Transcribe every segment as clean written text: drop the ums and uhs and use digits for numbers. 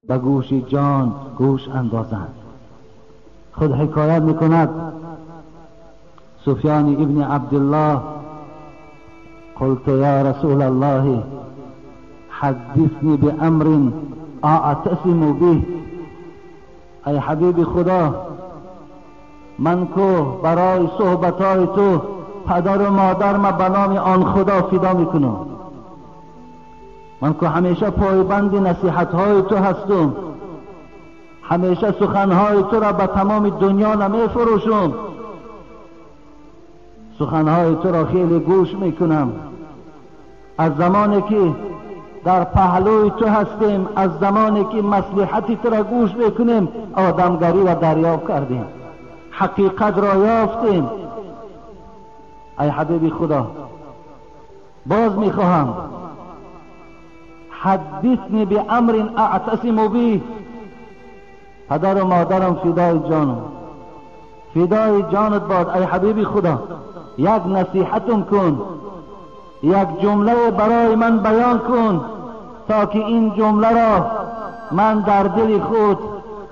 به گوش جان گوش اندازند. خود حکایت میکند سفیان ابن عبدالله: قلت یا رسول الله حدثنی بامر اعتصم به. ای حبیب خدا، من کو برای صحبتهای تو پدر و مادر ما به نام آن خدا فدا میکنم، من که همیشه پایبند نصیحتهای تو هستم، همیشه سخنهای تو را به تمام دنیا نمیفروشم، سخنهای تو را خیلی گوش میکنم. از زمانی که در پهلوی تو هستیم، از زمانی که مصلحت تو را گوش میکنیم، آدمگری را دریافت کردیم، حقیقت را یافتیم. ای حبیب خدا، باز میخواهم حدثنی بامر اعتصم به. پدر و مادرم فدای جانم، فدای جانت باد ای حبیب خدا، یک نصیحتم کن، یک جمله برای من بیان کن تا که این جمله را من در دل خود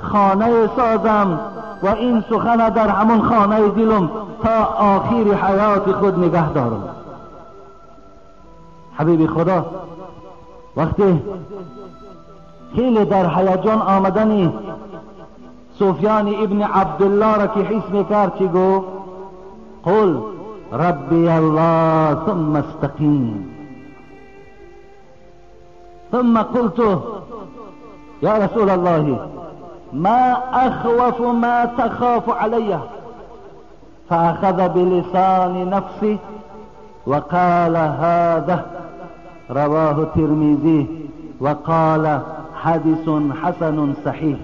خانه سازم و این سخن در همون خانه دلم تا آخر حیات خود نگه دارم. حبیب خدا وقتی خیلی در هیجان آمدنی سفیان ابن عبدالله را که حس میکرد چی گفت؟ قل ربی الله ثم استقیم. ثم قلت یا رسول الله ما اخوف ما تخاف علی، فاخذ بلسان نفسی وقال هذا. رواه الترمذی وقال حدیث حسن صحیح.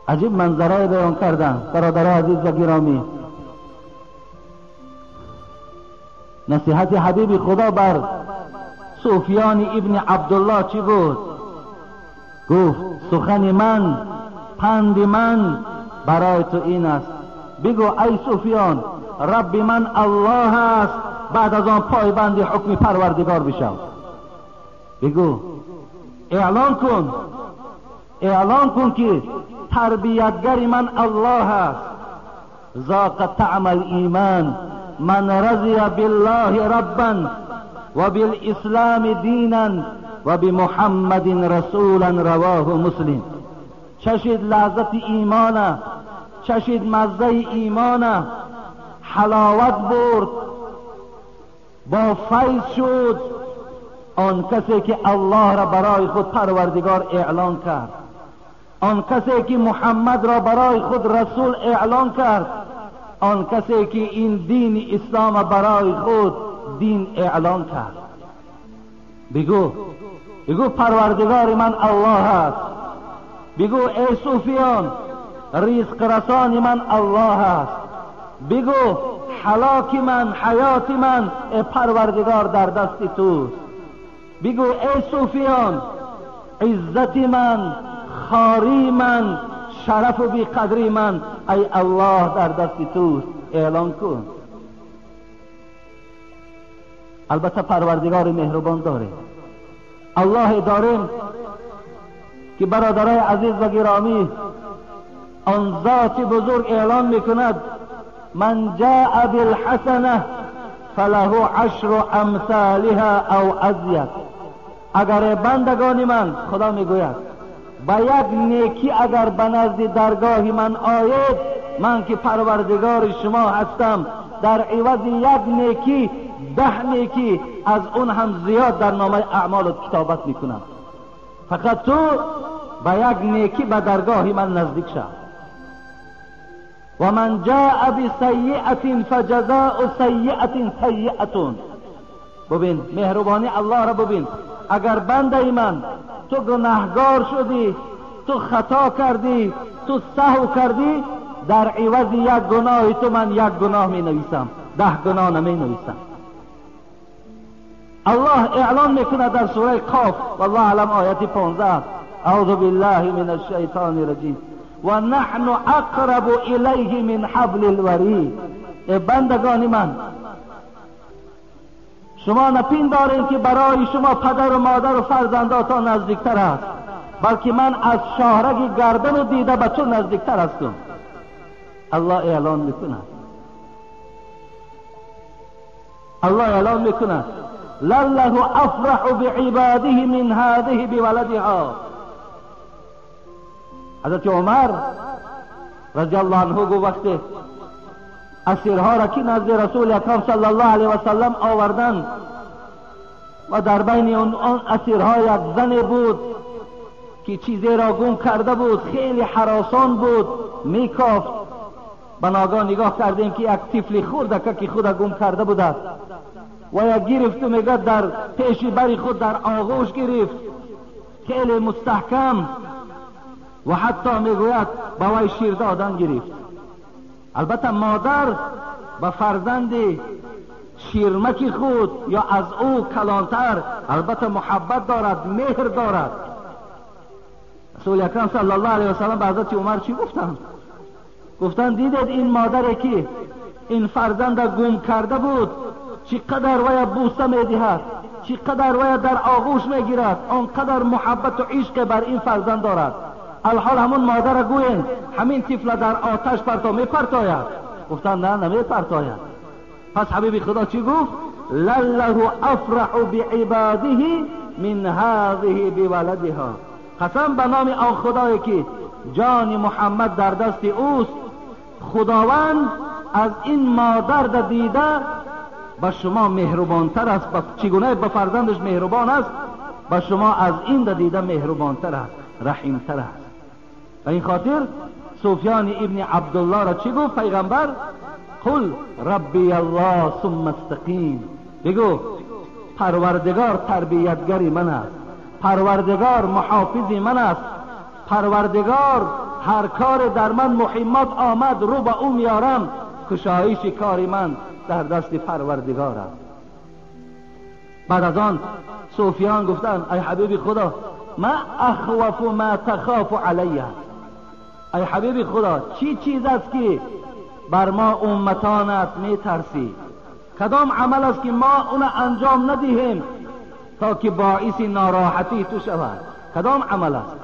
عجیب منظره بیان کردن برادر عزیز و گرامی. نصیحت حبیب خدا بر سفیان ابن عبدالله چی بود؟ گفت سخن من، پند من برای تو این است، بگو ای سفیان رب من الله است، بعد از آن پایبند حکم پروردگار بشو. بگو اعلان کن، اعلان کن که تربیتگر من الله است. ذاق طعم الایمان من رضی بالله ربا و بالاسلام دینا و بمحمد رسولا. رواه مسلم. چشید لذت ایمان، چشید مزه ایمان، حلاوت برد، با فیض شد آن کسی که الله را برای خود پروردگار اعلان کرد، آن کسی که محمد را برای خود رسول اعلان کرد، آن کسی که این دین اسلام برای خود دین اعلان کرد. بگو، بگو پروردگار من الله است. بگو ای صوفیان رزق رسان من الله است. بگو هلاک من، حیات من ای پروردگار در دست توست. بگو ای صوفیان عزت من، خاری من، شرف و بیقدری من ای الله در دست توست. اعلان کن. البته پروردگار مهربان داریم، الله داریم که برادرای عزیز و گرامی آن ذات بزرگ اعلان میکند من جاء بالحسنه فله عشر امثالها او ازید. اگر بندگان من، خدا میگوید با یک نیکی اگر به نزد درگاه من آید، من که پروردگار شما هستم، در عوض یک نیکی 10 نیکی از اون هم زیاد در نامه اعمالت کتابت میکنم. فقط تو با یک نیکی به درگاه من نزدیک شو. و من جاء بسیئة فجزاء سیئة سیئة. ببین مهربانی الله را ببین. اگر بنده من تو گناهگار شدی، تو خطا کردی، تو سهو کردی، در عوض یک گناه تو من یک گناه می نویسم، 10 گناه نمی نویسم. الله اعلان میکنه در سوره قاف، والله اعلم آیت 15، اعوذ بالله من الشیطان الرجیم و نحن اقرب الیه من حبل الورید. ای بندگان من، شما نپندارین که برای شما پدر و مادر و فرزنداتان نزدیکتر است، بلکه من از شاهرگ گردن و دیده به تو نزدیکتر هستم. الله اعلان میکند، الله اعلان میکند لله افرح بعباده من هذه بولدها. حضرت عمر رضی الله عنه گفت وقتی اسیرها را که نزد رسول اکرم صلی الله علیه و سلم آوردند و در بین آن اسیرها یک زن بود که چیزی را گم کرده بود، خیلی حراسان بود، میکافت. به ناگاه نگاه کردیم که یک طفل خردک که خود گم کرده بود است و یک گرفت و میگه در پیش بری خود در آغوش گرفت، خیلی مستحکم، و حتی میگوید به وی شیر دادن گرفت. البته مادر به فرزند شیرمک خود یا از او کلانتر البته محبت دارد، مهر دارد. رسول اکرم صلی الله علیه و سلم به حضرت عمر چی گفتند؟ گفتند دیدید این مادری که این فرزند گم کرده بود چقدر وی بوسه میدهد، چقدر وی در آغوش میگیرد، آنقدر محبت و عشق بر این فرزند دارد. الحال همون مادر گویند همین طفل در آتش پرتا میپرتاید. گفتند نه، نمیپرتاید. پس حبیب خدا چی گفت؟ لله افرح بعباده من هذه بولدها. قسم به نام آن خدایی که جان محمد در دست اوست، خداوند از این مادر دیده به شما مهربانتر است. چگونه به فرزندش مهربان است، به شما از این دیده مهربانتر است، رحیمتر است. به این خاطر سفیان ابن عبدالله را چی گفت پیغمبر؟ قل ربی الله ثم استقیم. بگو پروردگار تربیتگری من است، پروردگار محافظ من است، پروردگار هر کار در من مهمات آمد رو به او میارم، کشایش کار من در دست پروردگار است. بعد از آن سفیان گفتند ای حبیب خدا، ما اخوف ما تخاف علیه. ای حبیب خدا، چی چیز است که بر ما امتان است میترسی؟ کدام عمل است که ما اون انجام ندهیم تا که باعث ناراحتی تو شود؟ کدام عمل است؟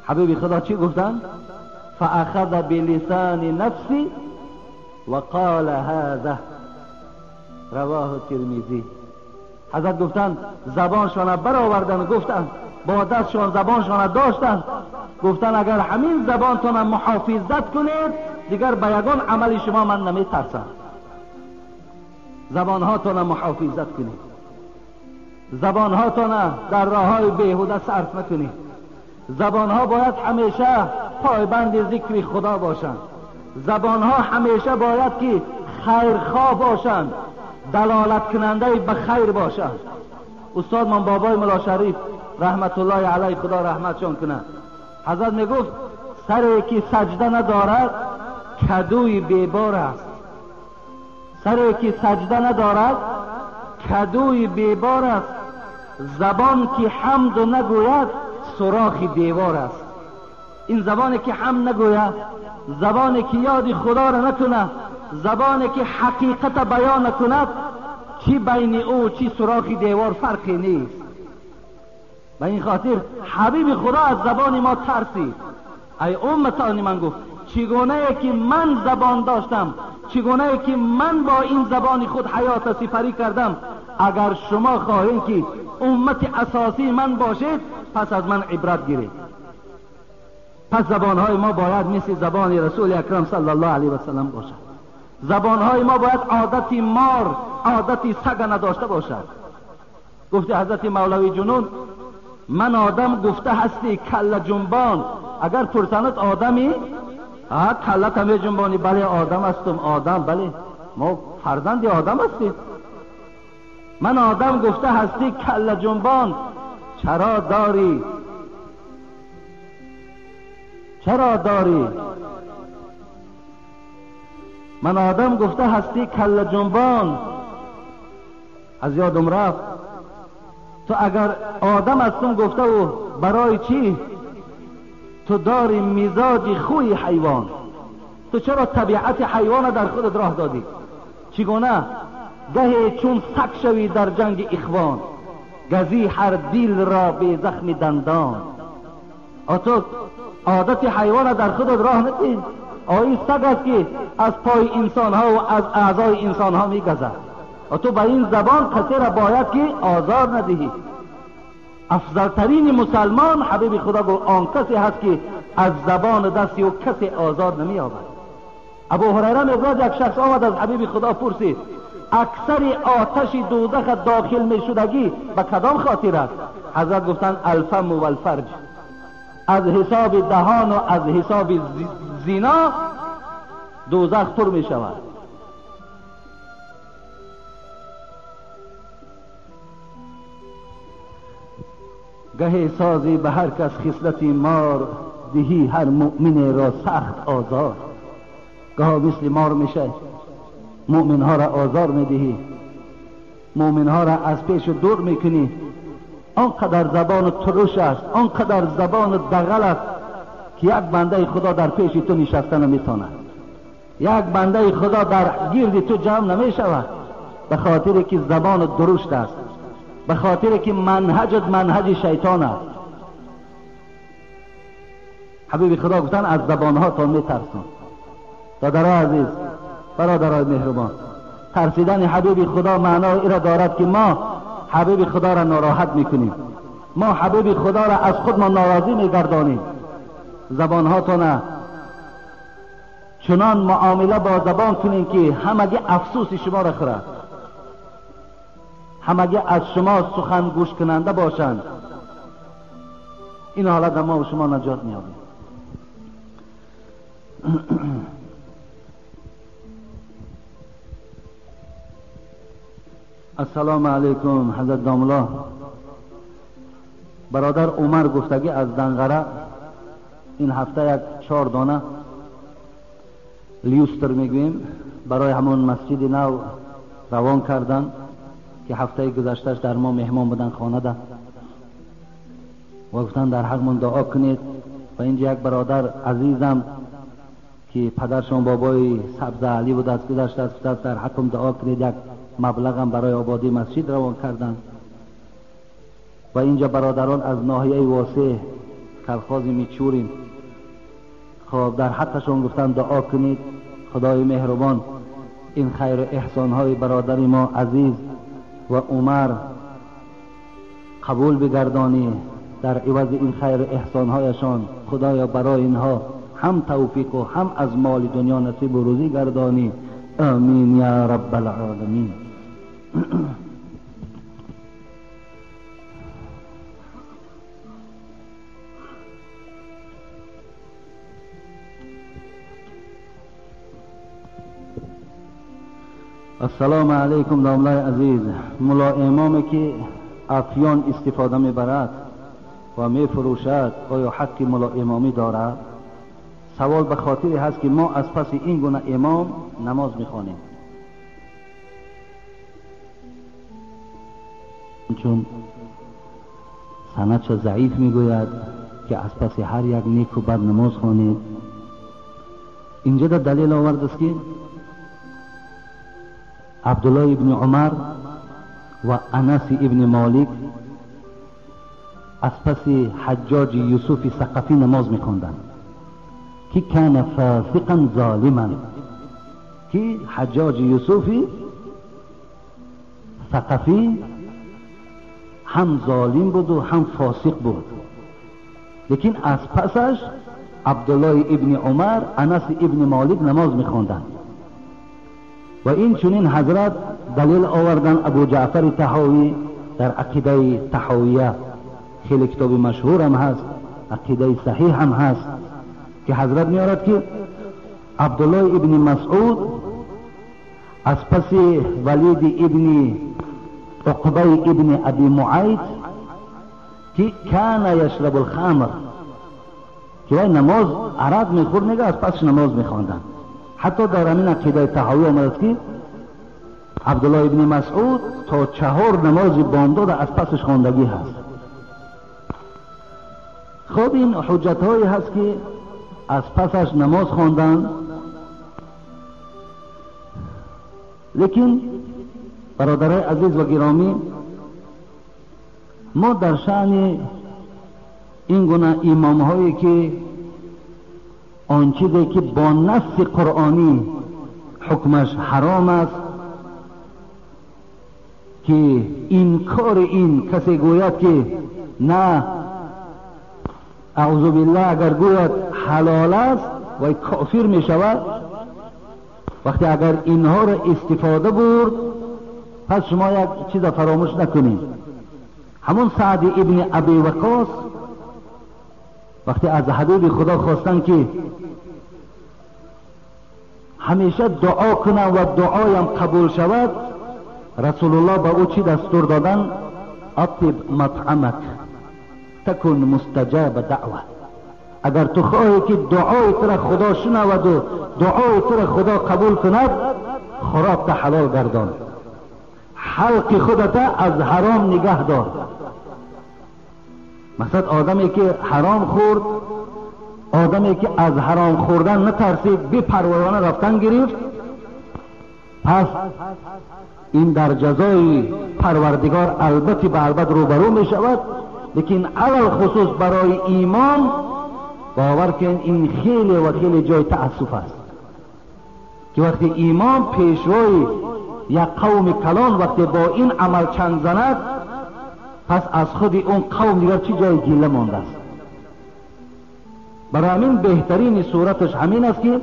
حبیب خدا چی گفتند؟ فاخذ بلسان نفسی وقال هذا. رواه ترمذی. حضرت گفتند زبانشان برآوردند، گفتند با دستشان زبانشان داشتند، گفتند اگر همین زبانتان محافظت کنید دیگر به یگان عمل شما من نمیترسم. زبانهاتان محافظت کنید، زبانهاتان در راههای بیهوده صرف نکنید. زبانها باید همیشه پایبند ذکر خدا باشند. زبانها همیشه باید که خیرخواه باشند، دلالت کننده به خیر باشند. استاد من بابای ملا شریف رحمت الله علیه، خدا رحمتشان کنه، حضرت میگفت سری که سجده ندارد کدوی بیبار است. سری که سجده ندارد کدوی بیبار است. زبان که حمد نگوید سوراخ دیوار است. این زبانی که حمد نگوید، زبانی که یاد خدا را نکنه، زبانی که حقیقت بیان نکند، چی بین او چی سوراخ دیوار فرقی نیست. به این خاطر حبیب خدا از زبان ما ترسید. ای امتان من، گفت چگونه که من زبان داشتم، چگونه که من با این زبان خود حیات سپری کردم، اگر شما خواهید که امت اساسی من باشید پس از من عبرت گیرید. پس زبانهای ما باید مثل زبان رسول اکرم صلی الله علیه و سلم باشد. زبانهای ما باید عادت مار، عادت سگ نداشته باشد. گفته حضرت مولوی جنون من آدم گفته هستی کله جنبان، اگر پرسند آدمی کله تمی جنبانی، بله آدم هستم، آدم، بله ما فرزند آدم هستیم. من آدم گفته هستی کله جنبان، چرا داری، چرا داری؟ من آدم گفته هستی کله جنبان، از یادم رفت. تو اگر آدم هستم گفته و برای چی تو داری مزاج خوی حیوان؟ تو چرا طبیعت حیوان در خودت راه دادی؟ چگونه گهی چون سگ شوی در جنگ اخوان، گزی هر دیل را به زخم دندان. تو عادت حیوان در خودت راه ندی. این سگ است که از پای انسان ها و از اعضای انسان ها میگزد. تو به این زبان کسی را باید که آزار ندهی. افضلترین مسلمان حبیب خدا گفت آن کسی هست که از زبان دستی و کسی آزار نمییابد. ابو هریره میگوید یک شخص آمد از حبیب خدا پرسید اکثر آتش دوزخ داخل میشدگی به کدام خاطر است؟ حضرت گفتند الفم و الفرج، از حساب دهان و از حساب زنا دوزخ پر می شود. گه سازی به هر کس خصلتی مار، دهی هر مؤمن را سخت آزار. گاه مثل مار میشه، مؤمن ها را آزار میدهی، مؤمن ها را از پیش دور میکنی. آنقدر زبان ترش است، آنقدر زبان دغل است که یک بنده خدا در پیش تو نشسته نمیتواند، یک بنده خدا در گرد تو جمع نمیشود، به خاطر که زبان درشت است، به خاطر که منهجت منهج شیطان است. حبیب خدا گفتن از زبانها تا میترسم. دادرای عزیز، برادرای مهربان، ترسیدن حبیب خدا معنای ای را دارد که ما حبیب خدا را ناراحت میکنیم، ما حبیب خدا را از خود ما ناراضی میگردانیم. زبانهاتون چنان معامله با زبان کنیم که همگی افسوس شما را خورد، همگی از شما سخن گوش کننده باشند. این حالت ما و شما نجات میابیم. السلام علیکم حضرت داملا. برادر عمر گفتگی از دنغره این هفته یک 4 دانه لیوستر میگوییم برای همون مسجد نو روان کردن که هفته گذشتهش در ما مهمان بودن خانه ده و گفتن در حق من دعا کنید. و اینجا یک برادر عزیزم که پدرشان بابای سبز علی بود از گذشته است، در حقم دعا کنید، یک مبلغم برای آبادی مسجد روان کردن. و اینجا برادران از ناحیه واسع کلخاز میچوریم، خب در حقشون گفتن دعا کنید خدای مهربان این خیر و احسانهای برادر ما عزیز و عمر قبول بگردانی، در عوض این خیر و احسانهایشان خدایا برای اینها هم توفیق و هم از مال دنیا نصیب و روزی گردانی. آمین یا رب العالمین. السلام علیکم داملای عزیز. ملا امامی که افیان استفاده میبرد و میفروشد آیا حق ملا امامی دارد؟ سوال به خاطری هست که ما از پس این گونه امام نماز میخوانیم، چون سندش ضعیف میگوید که از پس هر یک نیک و بد نماز خوانید. اینجا در دلیل آورد است که عبدالله ابن عمر و انس ابن مالک از پس حجاج یوسف ثقفی نماز میخواندند که کان فاسقا ظالما، که حجاج یوسف ثقفی هم ظالم بود و هم فاسق بود، لیکن از پسش عبدالله ابن عمر انس ابن مالک نماز میخواندند. و این چنین حضرت دلیل آوردن ابو جعفر طحاوی در عقیده طحاویه، خیلی کتاب مشهور هم هست، عقیده صحیح هم هست، که حضرت میارد که عبدالله ابن مسعود از پس ولید ابن عقبه ابن ابی معیط که کان یشرب الخمر، که وی نماز عرق میخورد، میگه از پسش نماز میخواندن. حتی در همین عقیده طحاوی آمده است که عبدالله ابن مسعود تا 4 نماز بامداد از پسش خواندگی هست. خب این حجت هایی هست که از پسش نماز خواندن، لیکن برادرای عزیز و گرامی، ما در شأن این گونه امام هایی که آن چیزی که با نص قرآنی حکمش حرام است که انکار این کسی گوید که نه، اعوذ بالله، اگر گوید حلال است و کافر می شود. وقتی اگر اینها را استفاده برد، پس شما یک چیز فراموش نکنید. همون سعد ابن ابی وقاص وقتی از حبیب خدا خواستن که همیشه دعا کنم و دعایم قبول شود، رسول الله به او چی دستور دادن؟ اطیب مطعمک تکن مستجاب دعوه. اگر تو خواهی که دعای تو را خدا شنود و دعای تو را خدا قبول کند، خوراک حلال گردان، حلق خودت از حرام نگه دار. مثلا آدمی که حرام خورد، آدمی که از حرام خوردن نترسید، بی پروانه رفتن گرفت، پس این در جزای پروردگار البته به البته روبرو می شود. لیکن علل خصوص برای ایمان باور کن این خیلی و خیلی جای تأسف است که وقتی ایمان پیشوای یک قوم کلان وقتی با این عمل چنگ زند، پس از خود اون قوم دیگر چی جای گله مانده است. برای همین بهترین صورتش همین است که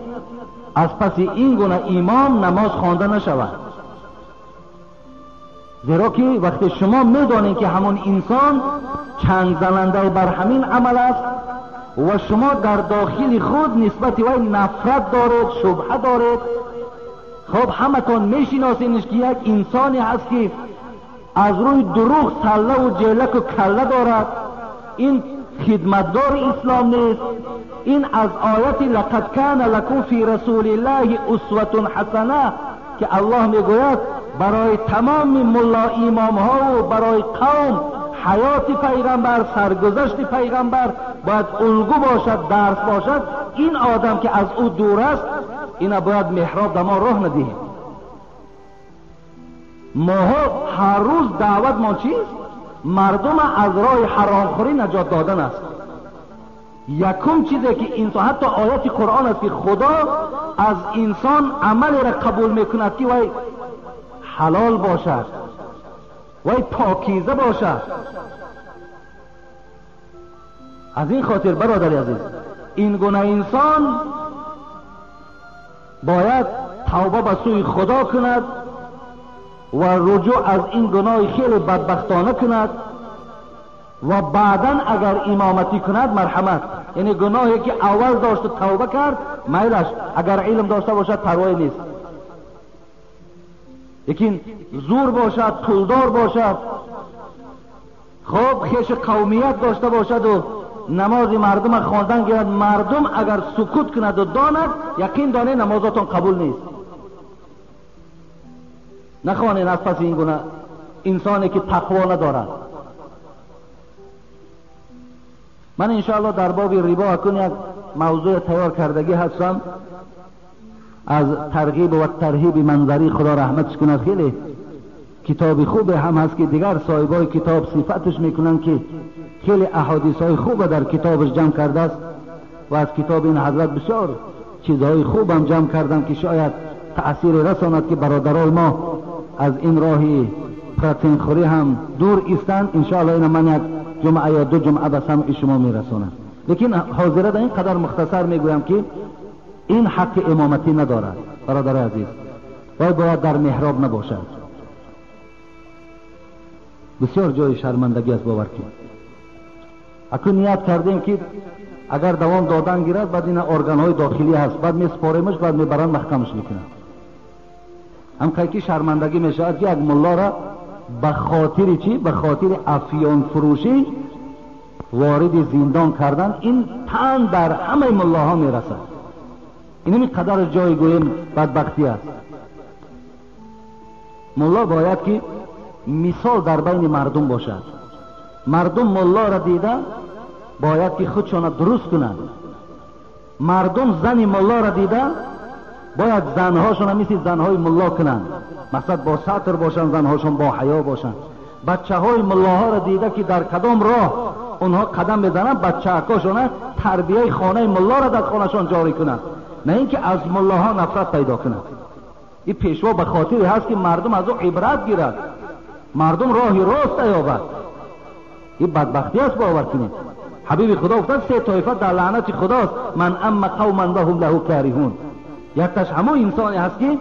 از پس این گونه ایمان نماز خوانده نشود، زیرا که وقتی شما میدانید که همون انسان چنگ زننده بر همین عمل است و شما در داخل خود نسبت وی نفرت دارید، شبهه دارید، خب همتون میشناسینش که یک انسانی هست که از روی دروغ سله و جلک و کله دارد، این خدمتگار اسلام نیست، این از آیت لقد کان لکم فی رسول الله اسوة حسنه که الله میگوید برای تمام ملا امام ها و برای قوم حیات پیغمبر، سرگذشت پیغمبر باید الگو باشد، درس باشد. این آدم که از او دور است، اینا باید محراب در ما راه ندهیم. ماها هر روز دعوت ما چیست؟ مردم از راه حرامخوری نجات دادن است. یکم چیزی که انسان، حتی آیات قرآن است که خدا از انسان عملی را قبول میکند که وی حلال باشد، وی پاکیزه باشد. از این خاطر برادر عزیز، این گونه انسان باید توبه به سوی خدا کند و رجوع از این گناه خیلی بدبختانه کند و بعدا اگر امامتی کند مرحمت، یعنی گناهی که اول داشت و توبه کرد میلش، اگر علم داشته باشد پروای نیست، لیکن زور باشد، پولدار باشد، خب خیش قومیت داشته باشد و نماز مردم خواندن گیرد، مردم اگر سکوت کند و داند، یقین دانه نمازاتون قبول نیست. نخوانین از پس این گونه انسانی که تقوا ندارد. من انشاءالله در باب ربا اکنون یک موضوع تیار کردگی هستم از ترغیب و ترهیب منظری، خدا رحمتش کند، خیلی کتاب خوب هم هست که دیگر صاحبای کتاب صفتش میکنن که خیلی احادیث های خوب در کتابش جمع کرده است و از کتاب این حضرت بسیار چیزهای خوب هم جمع کردن که شاید تأثیر رساند که برادرای ما از این راه پرتینخوری هم دور ایستند. انشاءالله این من یک جمعه یا دو جمعه به سمع شما میرسانم، لیکن حاضره در این قدر مختصر میگویم که این حق امامتی ندارد برادر عزیز، وی باید در محراب نباشد. بسیار جای شرمندگی است، باور کنید. اکنون نیت کردیم که اگر دوام دادن گیرد، بعد این ارگان های داخلی هست، بعد میسپاریمش، بعد میبرن محکمش میکنن. هم که شرمندگی میشود که یک ملا را به خاطر چی؟ به خاطر افیون فروشی وارد زندان کردن. این تن در همه ملاها میرسد. این قدر جای گویم بدبختی است. ملا باید که مثال در بین مردم باشد. مردم ملا را دیده باید که خودشان درست کنند. مردم زن ملا را دیده Бояд занҳошон мисли занҳои мулло кунанд, мақсад бо сатр бошанд, занҳошон бо ҳаё бошанд. Бачаҳои муллоҳоро дида ки дар кадом роҳ онҳо қадам мезананд, бачаакошона тарбияи хонаи муллоро дар хонашон ҷорӣ кунанд, на ин ки аз муллоҳо нафрат пайдо кунанд. Ин пешво ба хотире ҳаст ки мардум аз ӯ ибрат гирад, мардум роҳи рост ёбад. Ин бадбахтӣ аст, бовар кунед. Ҳабиби Худо гуфтанд се тоифа дар лаънати Худост: ман амма қавман ваҳум лаҳу кариҳун. Якташ ҳамон инсоне ҳаст ки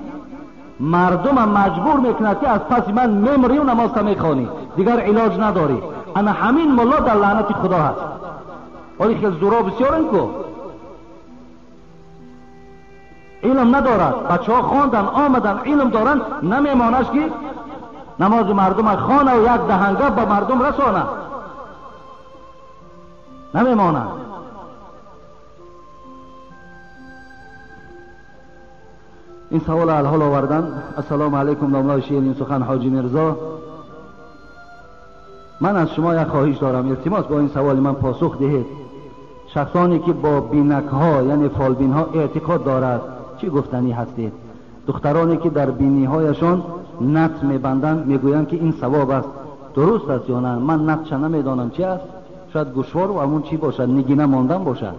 мардумам маҷбур мекунад ки аз паси ман мемрию намозта мехонӣ, дигар илоҷ надорӣ. Ана ҳамин мулло дар лаънати Худо ҳаст. Оли хел зуро бисёрен ку илм надорад, бачаҳо хондан омадан илм доранд, намемонаш ки намози мардума хона ва як даҳанга ба мардум расона, намемонад. Ин савол алҳол овардан. Ассалому алайкум домлаи ширин сухан ҳоҷи Мирзо, ман аз шумо як хоҳиш дорам, илтимос бо ин саволи ман посух диҳед. Шахсоне ки бо бинакҳо яъне фолбинҳо эътиқод дорад, чӣ гуфтанӣ ҳастед? Духтароне ки дар биниҳояшон нат мебанданд мегӯянд ки ин савоб аст, дуруст аст ё на? Ман натша намедонам чи аст, шояд гӯшвор ва ҳамун чӣ бошад, нигина мондан бошад,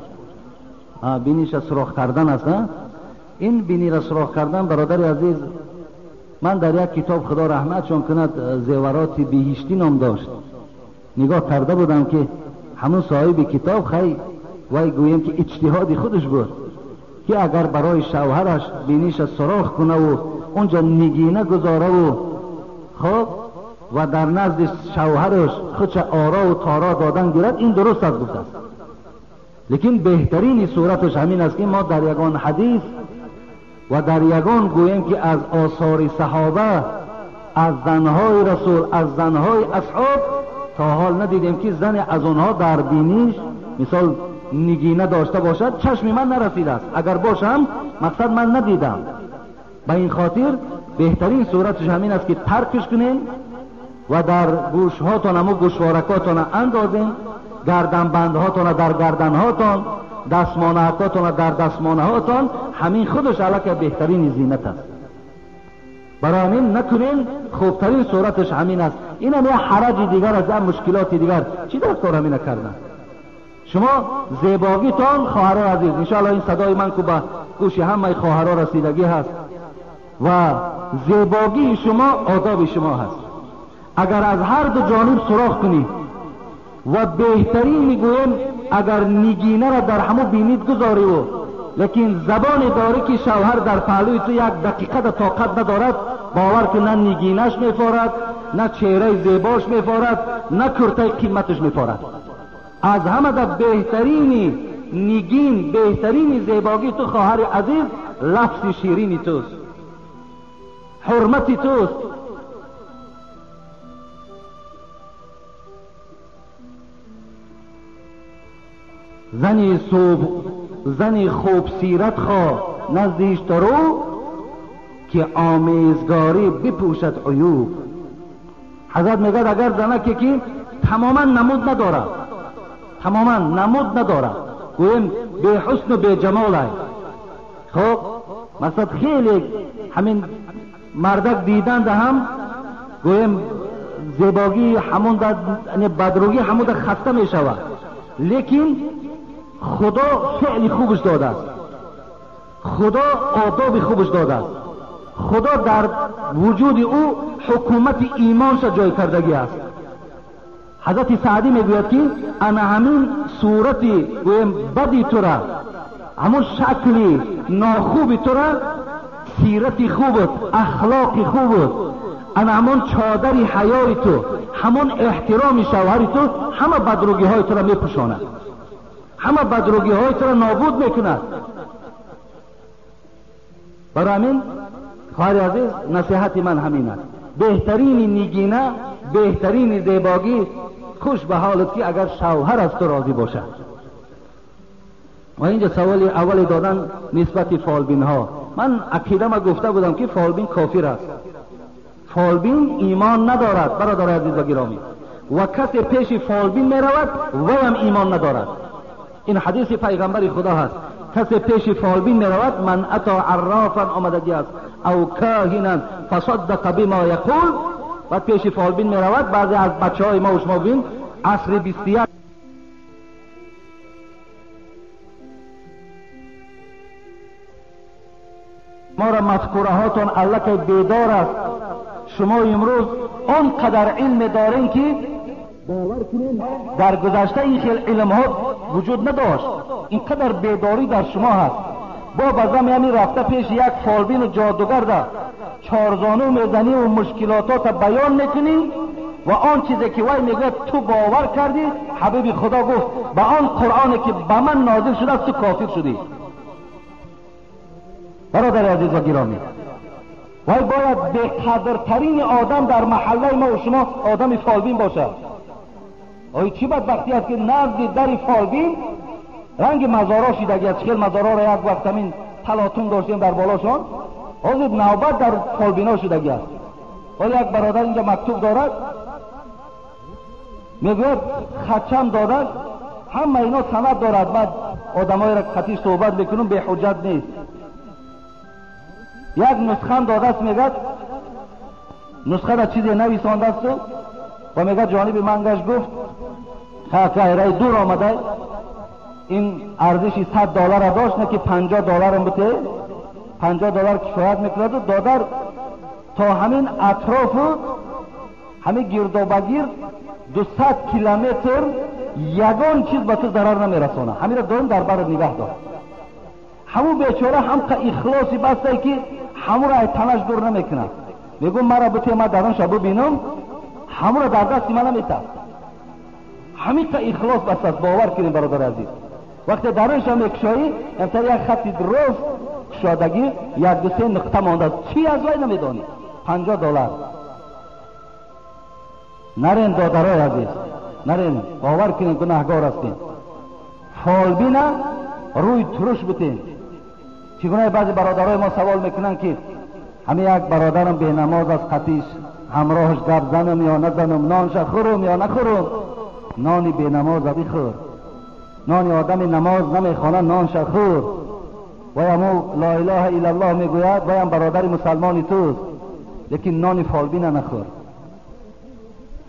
биниша сурох кардан аст. Ин бинира сурох кардан, бародари азиз, ман дар як китоб, Худо раҳматшон кунад, зевароти биҳиштӣ ном дошт, нигоҳ карда будам ки ҳамун соҳиби китоб хай вай гӯем ки иҷтиҳоди худаш буд ки агар барои шавҳараш биниша сурох кунаву унҷа нигина гузораву хоб ва дар назди шавҳараш худша орову торо додан гирад, ин дуруст аст гуфтааст. Лекин беҳтарини сураташ ҳамин аст ки мо дар ягон ҳадис ва дар ягон гӯем ки аз осори саҳоба, аз занҳои расул, аз занҳои асҳоб то ҳол надидем ки зане аз онҳо дар биниш мисол нигина дошта бошад, чашми ман нарасидааст. Агар бошам, мақсад ман надидам. Ба ин хотир беҳтарин сураташ ҳамин аст ки таркш кунем ва дар гӯшҳотон ҳамун гӯшворакотон андозем, гарданбандҳотон дар гарданҳотон, дастмонаҳотон дар дастмонаҳотон, ҳамин худаш аллакай беҳтарини зинат аст. Барои ҳамин накунем, хубтарин сураташ ҳамин аст. Инам як ҳараҷи дигар аст, як мушкилоти дигар. Чӣ дар кор ҳамина кардан? Шумо зебогитон, хоҳарои азиз, иншоаллоҳ ин садои ман ку ба гӯши ҳамаи хоҳаро расидагӣ ҳаст ва зебогии шумо одоби шумо ҳаст. Агар аз ҳар ду ҷониб суроғ кунӣ ва беҳтарин мегӯем агар нигинаро дар ҳамун бинит гузориву лекин забоне дорӣ ки шавҳар дар паҳлӯи ту як дақиқа да тоқат надорад, бовар ки на нигинаш мефорад, на чеҳраи зебош мефорад, на куртаи қиматаш мефорад. Аз ҳама да беҳтарини нигин, беҳтарини зебогии ту, хоҳари азиз, лафзи ширини туст, ҳурмати туст. Зани хуб сират хо наздиш дару ки омезгорӣ бипӯшад عیوب. ҳазрат мегӯяд агар занаке ки тамоман намуд надорад, тамоман намуд надорад, гӯем беҳусну беҷамолай, хоб масалан хеле ҳамин мардак диданда ҳам гӯем зебогии ҳамон бадругӣ ҳамон хаста мешавад, лекин Худо феъли хубаш додааст, Худо одоби хубаш додааст, Худо дар вуҷуди ӯ ҳукумати имонша ҷой кардагӣ аст. Ҳазрати Саъдӣ мегӯяд ки ана ҳамин сурати гӯем бади тура, ҳамон шакли нохуби тура сирати хубат, ахлоқи хубат, ана ҳамон чодари ҳаёи ту, ҳамон эҳтироми шавҳари ту ҳама бадругиҳои тура мепӯшонад, ҳама бадругиҳои тура нобуд мекунад. Барои ҳамин хоҳари азиз, насиҳати ман ҳамин аст: беҳтарини нигина, беҳтарини зебогӣ хуш ба ҳолат ки агар шавҳар аз ту розӣ бошад. Ва инҷа саволи аввали додан нисбати фолбинҳо. Ман ақидама гуфта будам ки фолбин кофир аст, фолбин имон надорад, бародари азиз ва гиромӣ, ва касе пеши фолбин меравад вайам имон надорад. Ин ҳадиси пайғамбари Худо ҳаст. کسی پیش فالبین میرود، من اتی عرافا آمدگی است او کاهنا فصدق بما یقول، و پیش فالبین میرود. بعضی از بچه های ما و شما بین عصر 21 ما را مفکوره هاتون الکی بیدار است. شما امروز آنقدر علم دارین که باور کنین در گذشته این خیل علم ها وجود نداشت. اینقدر بیداری در شما هست. با بازم یعنی رفته پیش یک فالبین و جادوگر ده چارزانو میزنی و مشکلاتات بیان میکنی و آن چیزی که وی میگه تو باور کردی. حبیب خدا گفت به آن قرآنی که به من نازل شده است تو کافر شدی. برادر عزیز و گرامی، وی باید بقدرترین آدم در محله ما و شما آدم فالبین باشد. آیا چی بدبختی است که نزد در فالبین رنگ مزارا شیدگی است. خیلی مزارا را یک وقت همین تلاطم داشتیم در بالاشان، حاضر نوبت در فالبینا شدگی است. حالا یک برادر اینجا مکتوب دارد، میگوید خچم دادد، همه اینا سند دارد. بعد آدمایی را خطیش صحبت میکنم به حجت نیست. یک نسخه داده است، میگد نسخه را چیزی نویسانده است و میگه جانب منگش گفت خاکه دور آمده، این ارزش $100 داشت، نه که $50 هم بوده، $50 کفایت میکرد. و دادر تا همین اطراف همین گردابگیر 200 کیلومتر یگان چیز به تو ضرر نمیرسانه. همین را دارم در بر نگه دار. همون بیچاره هم که اخلاصی بسته که همون را تنش دور نمیکنه. میگم مرا بته ما درون شبو بینم، همون را در دست من نمیته. همین که اخلاص بسته است. باور کنیم برادر عزیز، وقتی درونش هم میکشایی امتر یک خط درست کشادگی یک دو سه نقطه مانده است، چی از وی نمیدانی. $50 نرین دادرای عزیز، نرین، باور کنیم گناهگار هستیم. فالبینه روی ترش بتین. چگونه بعضی برادرای ما سوال میکنن که همه یک برادرم به نماز از قطیش همراهش گپ زنم یا نزنم، نانش خورم یا نخورم؟ نانی به نماز بخور، نانی آدم نماز نمیخوانه نانش خور. و امو لا اله الا الله میگوید و هم برادر مسلمانی توست، لیکن نانی فالبینه نخور.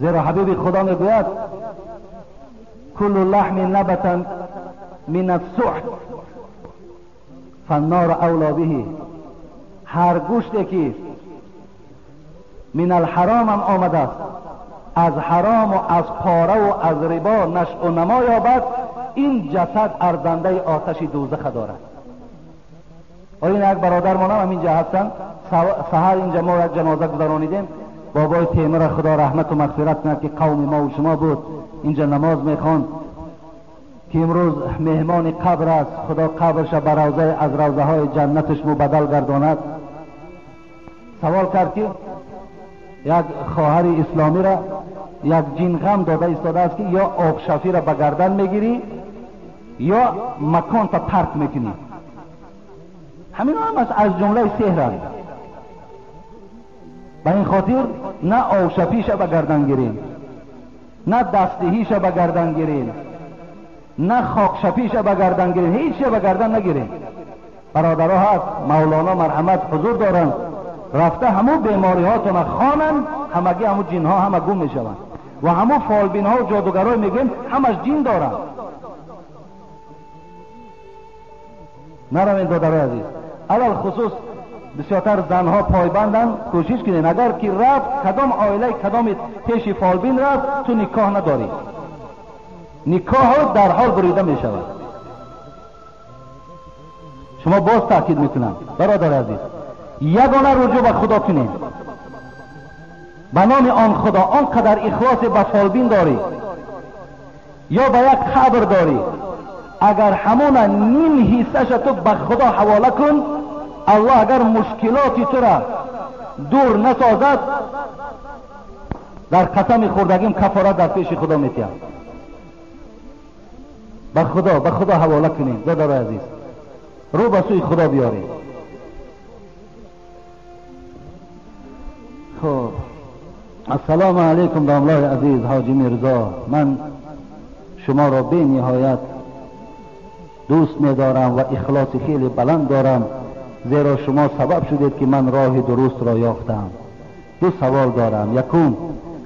زیرا حبیب خدا میگوید کل لحم نبت من السحت فالنار اولا به. هر گوشتی که من الحرام هم آمده است، از حرام و از پاره و از ربا نشء و نما یابد، این جسد ارزنده آتش دوزخ دارد. این یک برادر ما هم اینجا هستن. سحر اینجا ما یک جنازه گذرانیدیم، بابای تیمور خدا رحمت و مغفرت کند که قوم ما و شما بود، اینجا نماز میخوان که امروز مهمان قبر است. خدا قبرش به روضه از روضه های جنتش مبدل گرداند. سوال کرد که یک خواهر اسلامی را یک جین غم داده ایستاده است که یا آبشفی را به گردن میگیری یا مکان تا ترک میکنی. همین هم از جمله سحر است. به این خاطر نه آبشفیش به گردن گیریم، نه دستهیش به گردن گیریم، نه خاکشپیش به گردن گیریم، هیچ به گردن نگیریم. برادرها هست، مولانا مرحمت حضور دارند، رفته همو بیماری هاتون خوانن، همگی همو جن ها همه گم میشوند و همو فالبین ها و جادوگرای میگن همش جن دارن. نروین دادرای عزیز، اول خصوص بسیارتر زنها پایبندن، کوشش کنین اگر که رفت کدام عائله کدام پیش فالبین رفت تو نکاح نداری، نکاح در حال بریده می شود. شما باز تاکید میکنم برادر عزیز، یگانه رجوع به خدا کنیم، به نام آن خدا آنقدر اخلاص به فالبین داری یا به یک خبر داری، اگر همون نیم حصهش تو به خدا حواله کن، الله اگر مشکلاتی تو را دور نسازد در قسم خوردگیم کفاره در پیش خدا میتیم. به خدا، به خدا حواله کنیم برادر عزیز، رو به سوی خدا بیاریم. خب السلام علیکم داملای عزیز حاجی میرزا، من شما را به نهایت دوست می‌دارم و اخلاص خیلی بلند دارم، زیرا شما سبب شدید که من راه درست را یافتم. دو سوال دارم. یکم،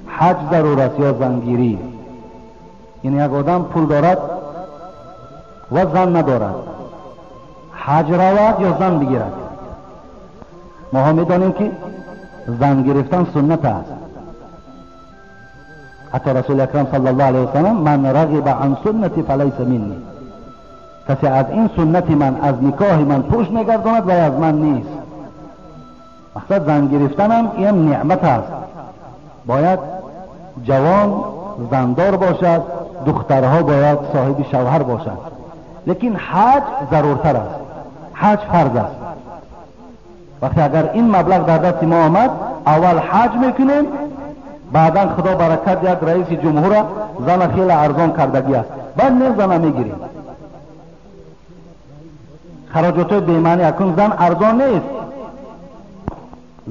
حج ضرور است یا زنگیری؟ یعنی یک آدم پول دارد و زن ندارد، حج رود یا زن بگیرد؟ ما ها میدانیم که زن گرفتن سنت است. حتی رسول اکرم صلی الله علیه وسلم من رغب عن سنتی فلیس منی، کسی از این سنت من، از نکاح من پشت میگرداند و از من نیست. مقصد زن گرفتن هم این نعمت است. باید جوان زندار باشد، دخترها باید صاحب شوهر باشد، لیکن حج ضرورتر است، حج فرض است. وقتی اگر این مبلغ در دست ما آمد، اول حج میکنیم، بعدا خدا برکت دهد رئیس جمهور زن خیلی ارزان کردگی است، بعد نه زن میگیریم. خراجات بی‌معنی اکنون زن ارزان نیست،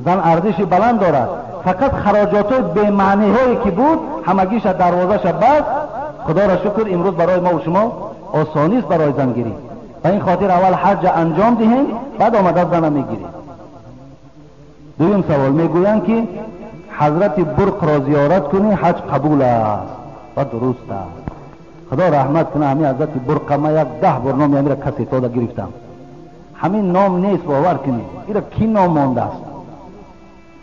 زن ارزش بلند دارد. فقط خراجات بی‌معنی هایی که بود همگیش دروازه‌اش بست. خدا را شکر امروز برای ما و شما آسانی است برای زنگیری. به این خاطر اول حج انجام دهیم، بعد آمده زن میگیریم. دویم سوال، میگویند که حضرت برق را زیارت کنی حج قبول است و درست است. خدا رحمت کنه همین حضرت برق، ما یک 10 بار نام امیر کسی تا گرفتم، همین نام نیست، باور کنید. ایرا کی نام مانده است؟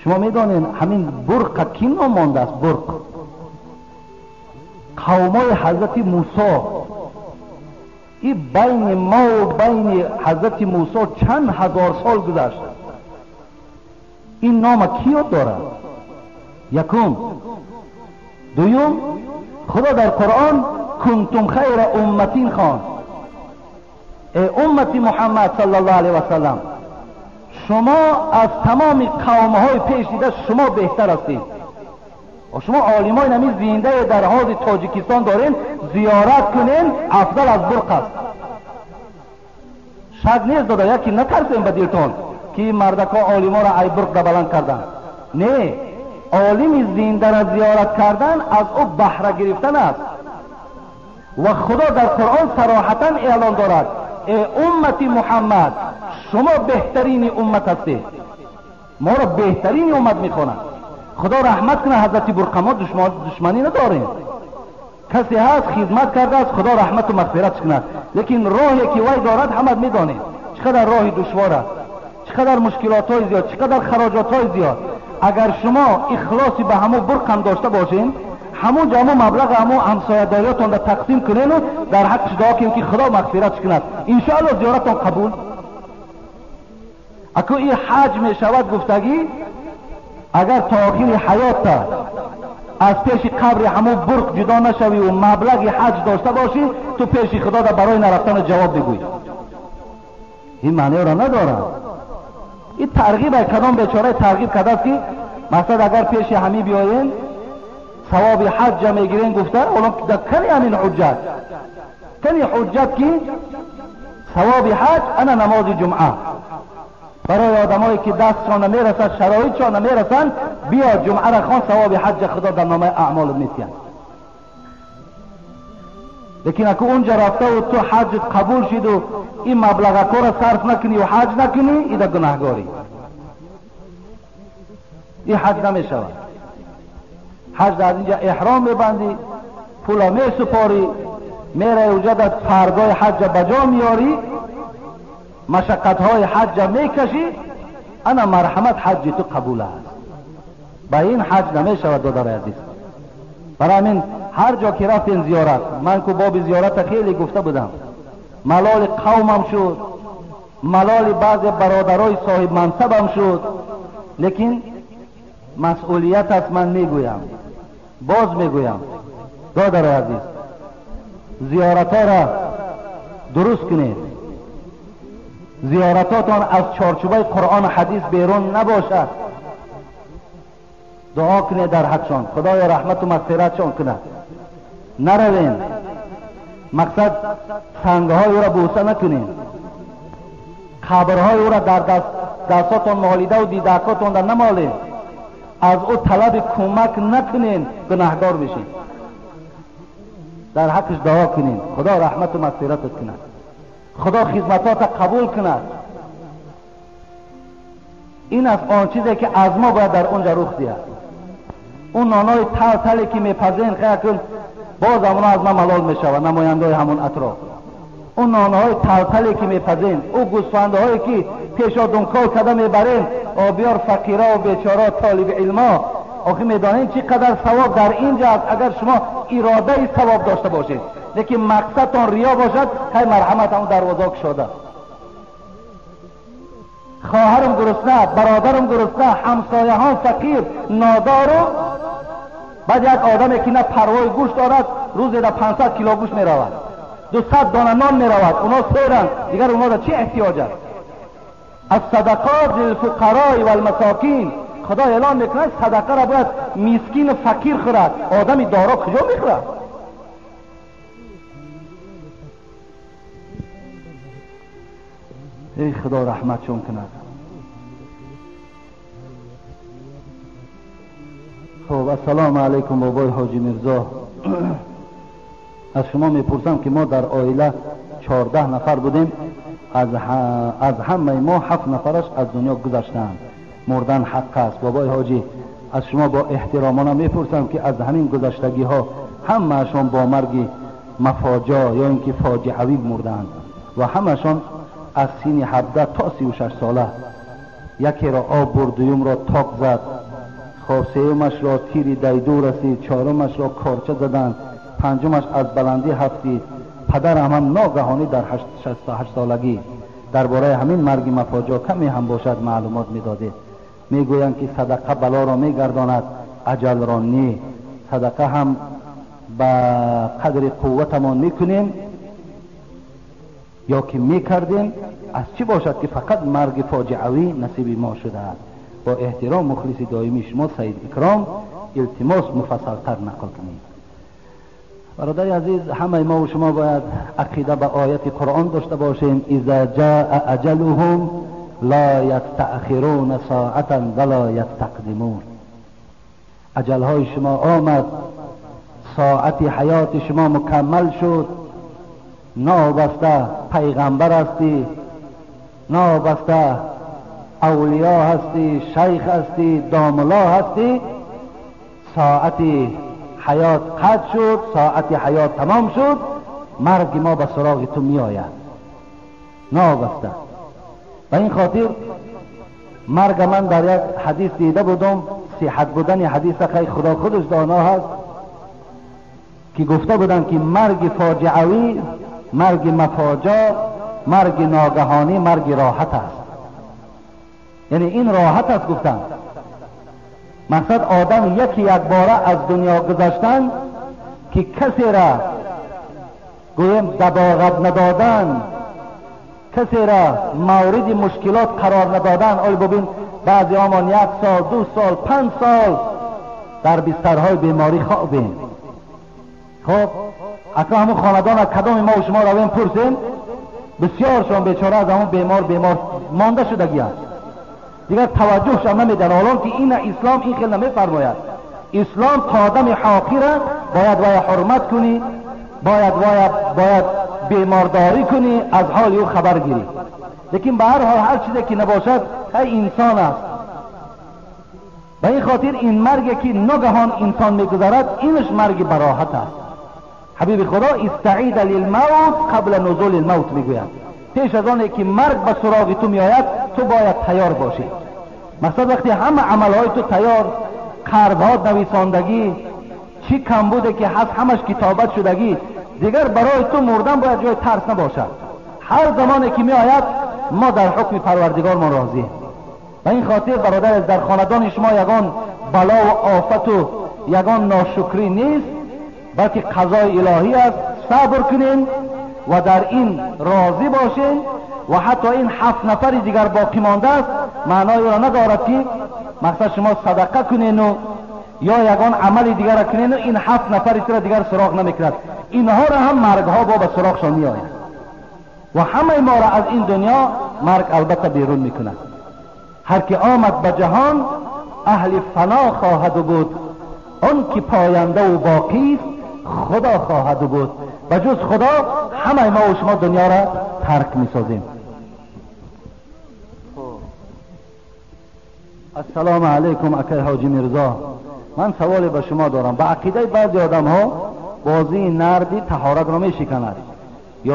شما میدانین همین برق کی نام مانده است؟ برق قومای حضرت موسی. این بین ما و بین حضرت موسی چند هزار سال گذشت. این نام کی یاد دارد؟ یکم. دوم، خدا در قرآن کنتم خیر امتین خواند. ای امت محمد صلی الله علیه و سلم، شما از تمام قومهای پیش دیده شما بهتر هستید. و شما عالمای نمی زنده در حوض تاجیکستان دارین، زیارت کنین افضل از برق است. شک نیست داده، یکی نترسین به دلتون که این مردکا عالما را ای برق را بلند کردن. نه، عالم زنده را زیارت کردن از او بهره گرفتن است. و خدا در قرآن صراحتا اعلان دارد ای امت محمد، شما بهترین امت هستید. ما را بهترین امت میخوانند. خدا رحمت کنه حضرت برقه، ما دشمنی نداریم. کسی هست خدمت کرده است، خدا رحمت و مغفرت کند، لیکن راهی که وی دارد همه میدانیم چقدر راه دشوار است، چقدر مشکلات های زیاد، چقدر خراجات های زیاد. اگر شما اخلاصی به همو برق هم داشته باشین، همون جمع مبلغ همو همسایه داریاتون را تقسیم کنین و در حقش دعا کنین که خدا مغفرت کند، انشاءالله زیارتون قبول. اکو این حج می شود گفتگی، اگر تا آخر حیات از پیش قبر همو برق جدا نشوی و مبلغ حج داشته باشی، تو پیش خدا را برای نرفتن جواب بگوی. این معنی را نداره. این ترغیب کدام بیچاره ترغیب کرده است که مثلا اگر پیش همی بیاین ثواب حج میگیرین گفته، اولم در کنی همین حجت، کنی حجت که ثواب حج انا نماز جمعه برای آدمایی که دستشان نمیرسد، شرایطشان نمیرسند، بیا جمعه را خوان، ثواب حج خدا در نامه اعمال میتین. لیکن اگه اونجا رفته و تو حج قبول شد و این مبلغ را صرف نکنی و حج نکنی، این گناهگاری، این حج نمیشود. حج در اینجا احرام میبندی، پولا میسپاری، میره اونجا در فرضای حج بجا میاری، مشقت های حج میکشی، انا مرحمت حج تو قبول است. با این حج نمیشود دادر عزیز. برای همین هر جا که رفتین زیارت، من که باب زیارت خیلی گفته بودم، ملال قومم شد، ملال بعض برادرای صاحب منصبم شد، لیکن مسئولیت است. من میگویم، باز میگویم دادر عزیز، زیارت ها را درست کنید. زیارتاتان از چارچوبه قرآن و حدیث بیرون نباشد. دعا کنید در حقشان، خدای رحمت و مغفرتشان کند. نروین، مقصد سنگهای او را بوسه نکنین، قبرهای او را در دستاتان مالیده و دیدکاتان را نمالین، از او طلب کمک نکنین، گناهگار میشین. در حقش دعا کنین، خدا رحمت و مغفرتت کند. Худо хизматота қабул кунад. Ин аст он чизе ки аз мо бояд дар онҷа рух диҳад. Он нонои тал тале ки мепазен, хай боз ҳамоно аз ман малол мешавад, намояндаҳои ҳамон атроф. Он нонҳои талтале ки мепазем, ӯ гӯсфандаҳое ки пешодункол карда мебарем, обиёр фақира ва бечора толиби илмо, охи медонем чӣ қадар савоб дар инҷа аст агар шумо иродаи савоб дошта бошед. Лекин мақсадтон риё бошад, хай марҳамат, ҳамон дарвозаҳо кушода. Хоҳарам гурусна, бародарам гурусна, ҳамсояҳон фақир, нодору. Баъд як одаме ки на парвои гӯшт дорад, рӯзе да 500 кило гӯшт меравад, 200 дона нон меравад, اونا سیرند، دیگر اونا را چه احتیاج است؟ الصدقات للفقراء والمساکین. خدا اعلان میکند صدقه را باید مسکین و فقیر خورد، آدم دارا کجا میخورد؟ ای خدا رحمت چون کند. خب السلام علیکم بابای حاجی میرزا. از شما میپرسم که ما در عائله 14 نفر بودیم، از همه ما 7 نفرش از دنیا گذشتند، مردن حق است. بابای حاجی از شما با احترامانه میپرسم که از همین گذشتگی ها همهشان با مرگ مفاجا یا اینکه فاجعوی مردند و همهشان از سین 17 تا 36 ساله. یکی را آب برد، دویم را تاق زد، خب سیومش را تیر دیدو رسید، چهارمش را کارچه زدند، پنجمش از بلندی هفتید، پدرم هم ناگهانی در 68 سالگی. درباره همین مرگ مفاجا کمی هم باشد معلومات میداده. میگویند که صدقه بلا را میگرداند، اجل را نی. صدقه هم به قدر قوتمان میکنیم یا که میکردیم، از چی باشد که فقط مرگ فاجعوی نصیب ما شده است. با احترام مخلص دائمی شما سید اکرام، التماس مفصلتر نقل کنید. برادر عزیز، همه ما و شما باید عقیده به آیت قرآن داشته باشیم. اذا جاء اجلهم لا یستأخرون ساعتا ولا یستقدمون. اجلهای شما آمد، ساعت حیات شما مکمل شد، نابسته پیغمبر هستی، نابسته اولیا هستی، شیخ هستی، داملا هستی، ساعت حیات قطع شد، ساعت حیات تمام شد، مرگ ما به سراغ تو می آید نابسته. به این خاطر مرگ من در یک حدیث دیده بودم، صحت بودن حدیث خیلی خدا خودش دانا هست، که گفته بودن که مرگ فاجعوی، مرگ مفاجا، مرگ ناگهانی، مرگ راحت است. یعنی این راحت است گفتن. مقصد آدم یکی یک باره از دنیا گذشتن که کسی را گویم دباغت ندادن، کسی را مورد مشکلات قرار ندادن. آی ببین بعضی آمان 1 سال، 2 سال، 5 سال در بسترهای بیماری خوابیم. خب اصلا همون خاندان از کدام ما و شما رویم پرسیم، بسیارشان بیچاره از همون بیمار مانده شدگی است، دیگر توجهش هم نمیدن. حالا که این اسلام این خیلی نمیفرماید. اسلام تا آدم حاقیره باید وای حرمت کنی، باید بیمارداری کنی، از حال او خبر گیری. لیکن به هر حال هر چیزی که نباشد هی انسان است. به این خاطر این مرگ که ناگهان انسان میگذرد، اینش مرگ براحت است. حبیب خدا استعید للموت قبل نزول الموت میگوید. پیش از آن که مرگ به سراغ تو میآید تو باید تیار باشی. مثلا وقتی همه عملهای تو تیار، قرضها نویساندگی، چی کم بوده که هست همش کتابت شدگی، دیگر برای تو مردن باید جای ترس نباشد. هر زمانی که میآید ما در حکم پروردگار ما راضییم. و این خاطر برادر در خاندان شما یگان بلا و آفت و یگان ناشکری نیست، بلکه قضای الهی است. صبر کنیم و در این راضی باشیم و حتی این 7 نفر دیگر باقی مانده است معنای را ندارد که مقصد شما صدقه کنین و یا یگان عمل دیگر را کنین و این 7 نفر را دیگر سراغ نمیکند. اینها را هم مرگها با به سراغشان میآید و همه ما را از این دنیا مرگ البته بیرون میکند. هر که آمد به جهان اهل فنا خواهد بود، آن که پاینده و باقی است خدا خواهد بود. و جز خدا همه ما و شما دنیا را тарк мисозем. Ассалому алайкум акай ҳоҷи Мирзо, ман саволе ба шумо дорам. Ба ақидаи баъзе одамҳо бозии нарди таҳоратро мешиканад,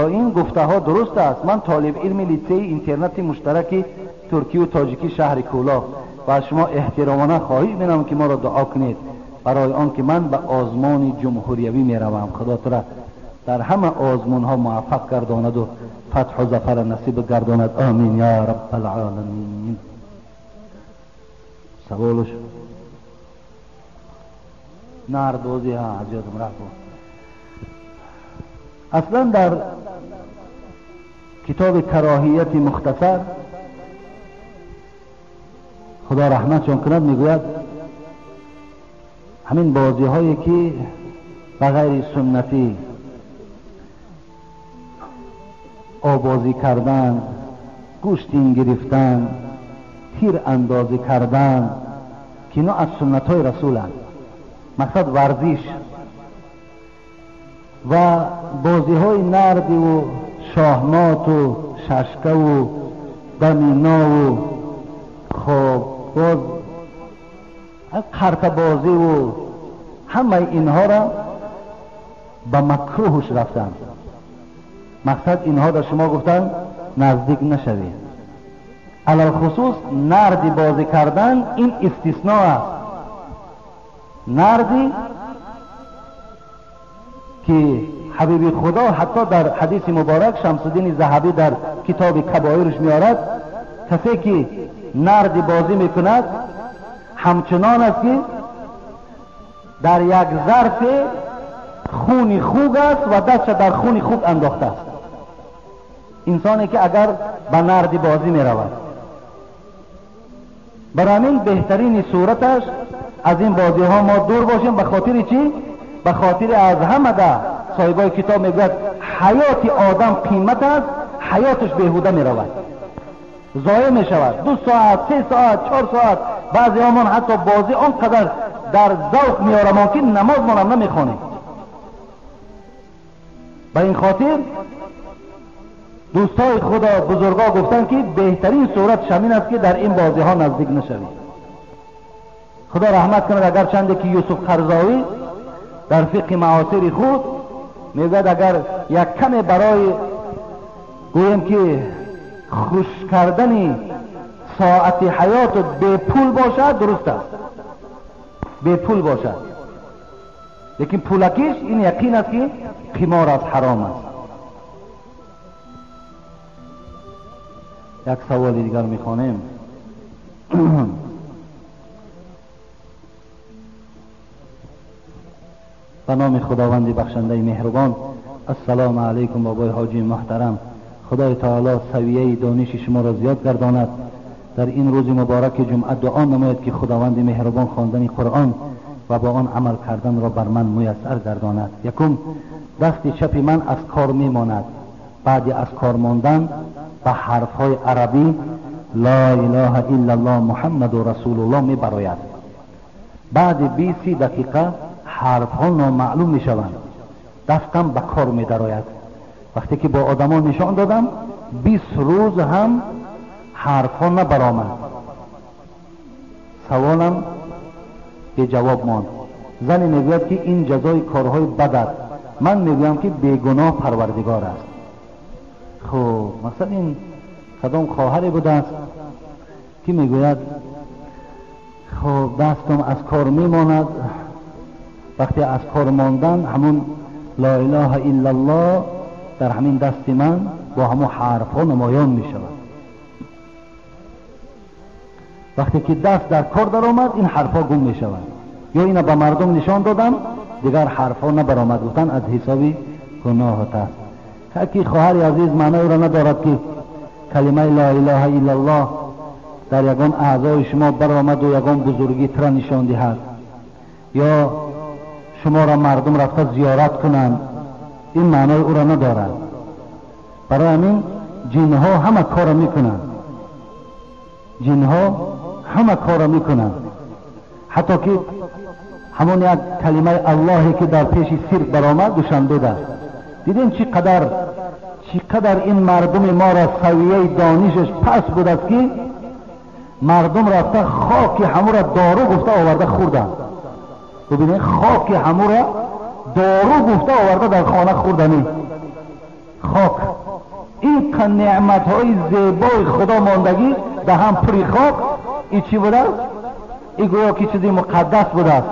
ё ин гуфтаҳо дуруст аст? Ман толиби илми литсейи интернати муштараки туркию тоҷикӣ шаҳри Кӯлоб ва аз шумо эҳтиромона хоҳиш менамоям, ки моро дуо кунед барои он ки ман ба озмони ҷумҳуриявӣ меравам. Худо тура дар ҳама озмунҳо муваффақ гардонаду фатҳу зафара насиб гардонад. Амин я раббал оламин. Саволш нардбозӣ аз ёдам рафт. Аслан дар китоби Кароҳияти мухтасар, худо раҳматшон кунад, мегӯяд, ҳамин бозиҳое ки ба ғайри суннатӣ обозӣ кардан, гӯштин гирифтан, тир андозӣ кардан, ки ино аз суннатҳои расуланд, мақсад варзиш ва бозиҳои нардиву шоҳмоту шашкаву даминову хоб боз қартабозиву ҳамаи инҳоро ба макрӯҳуш рафтанд. Мақсад инҳо дар шумо гуфтанд, наздик нашавед. Алалхусус нарди бозӣ кардан ин истисно аст. Нарди ки ҳабиби худо ҳатто дар ҳадиси муборак, Шамсуддини Заҳабӣ дар китоби Кабоирш меорад, касе ки нарди бозӣ мекунад, ҳамчунон аст, ки дар як зарфе хуни хук аст ва дастша дар хуни хук андохтааст. Инсоне ки агар ба нарди бозӣ меравад. Бар ҳамин беҳтарини сураташ аз ин бозиҳо мо дур бошем. Ба хотири чӣ? Ба хотири аз ҳамада соҳибои китоб мегӯяд, ҳаёти одам қимат аст, ҳаёташ беҳуда меравад, зоеъ мешавад. 2 соат, 3 соат, 4 соат. Баъзеҳомон ҳатто бозӣ он қадар дар завқ меорамон, ки намозмонам намехонем. Ба ин хотир дӯстои худо, бузургҳо гуфтанд, ки беҳтарин сурат ҳамин аст, ки дар ин бозиҳо наздик нашавед. Худо раҳмат кунад, агарчанде ки Юсуф Қарзовӣ дар фиқҳи маосири худ мегӯяд, агар як каме барои гӯем ки хуш кардани соати ҳаёту бепул бошад, дуруст аст, бепул бошад, лекин пулакиш ин яқин аст, ки қимор аст, ҳаром аст. Як саволи дигар мехонем. Ба номи Худованди бахшандаи меҳрубон. Ассалому алайкум, бобои ҳоҷии муҳтарам. Худои таоло савияи дониши шуморо зиёд гардонад. Дар ин рӯзи мубораки ҷумъа дуо намояд, ки Худованди меҳрубон хондани Қуръон ва бо он амал карданро бар ман муяссар гардонад. Якум, дасти чапи ман аз кор мемонад. Баъди аз кор мондан ба ҳарфҳои арабӣ «Ло илоҳа иллаллоҳ, Муҳаммаду расулуллоҳ» мебарояд. Баъди 20-30 дақиқа ҳарфҳо номаълум мешаванд, дастам ба кор медарояд. Вақте ки бо одамон нишон додам, 20 рӯз ҳам ҳарфҳо набаромад. Саволам беҷавоб монд. Зане мегӯяд, ки ин ҷазои корҳои бад аст. Ман мегӯям, ки бегуноҳ Парвардигор аст. Хуб, мақсад ин кадом хоҳаре будааст, ки мегӯяд, хуб, дастам аз кор мемонад, вақте аз кор мондан ҳамун «Ло илоҳа иллаллоҳ» дар ҳамин дасти ман бо ҳамун ҳарфҳо намоён мешавад. Вақте ки даст дар кор даромад, ин ҳарфҳо гум мешавад. Ё ина ба мардум нишон додам, дигар ҳарфҳо набаромад. Гуфтан, аз ҳисоби гуноҳат аст. Ки хоҳари азиз, маъноеро надорад, ки калимаи «Ло илоҳа иллаллоҳ» дар ягон аъзои шумо баромаду ягон бузургӣ тра нишон диҳад ё шуморо мардум рафта зиёрат кунанд. Ин маънои ӯро надорад. Барои ҳамин ҷинҳо ҳама корро мекунанд, ҷинҳо ҳама корро мекунанд, ҳатто ки ҳамон як калимаи Аллоҳе, ки дар пеши сирк баромад Душанбеда, дидем, чӣ қадар چقدر این مردم ما را سویه دانشش پس بود است که مردم رفته خاک همو را دارو گفته آورده خوردن. ببینید خاک همو را دارو گفته آورده در خانه خوردنی خاک. این که نعمت های زیبای خدا ماندگی در هم پری خاک، این چی بوده است؟ این گویا که چیزی مقدس بوده است.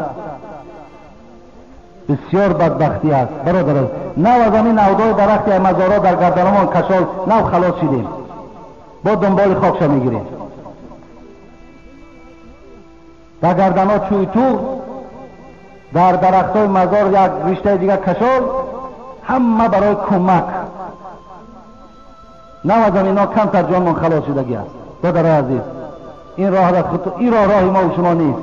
بسیار بدبختی است برادر. نو از همین نودای درخت مزارا در گردنمان کشال نو خلاص شدیم، با دنبال خاکش میگیریم. در گردنها چوی تو، در درختای مزار یک رشته دیگه کشال، همه برای کمک. نو از اینا کمتر جانمان خلاص شدگی است. برادر عزیز، این راه را خود، این راه راه ما و شما نیست.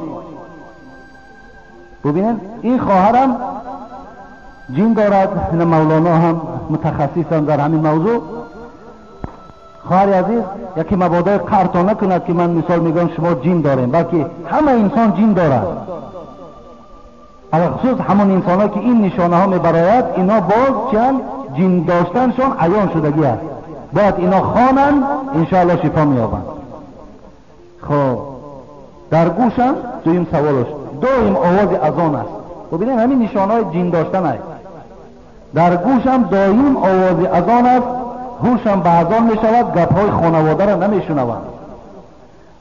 ببینید این خواهرم جین دارد، این مولانا هم متخصصم در همین موضوع. خواهر عزیز، یکی مبادای قرطا نکند که من مثال میگم شما جین داریم، بلکه همه انسان جین دارد. خصوص همون انسان ها که این نشانه ها میبراید، اینا باز چند جین داشتنشون عیان شدگی است. باید اینا خوانند، انشاءالله شفا مییابند. خب در گوشم دویم سوالش دایم آواز اذان است. ببینید همین نشانه های جین داشتن است. در گوشم دایم آواز اذان است، هوشم به اذان می شود، گپ های خانواده را نمی شنوم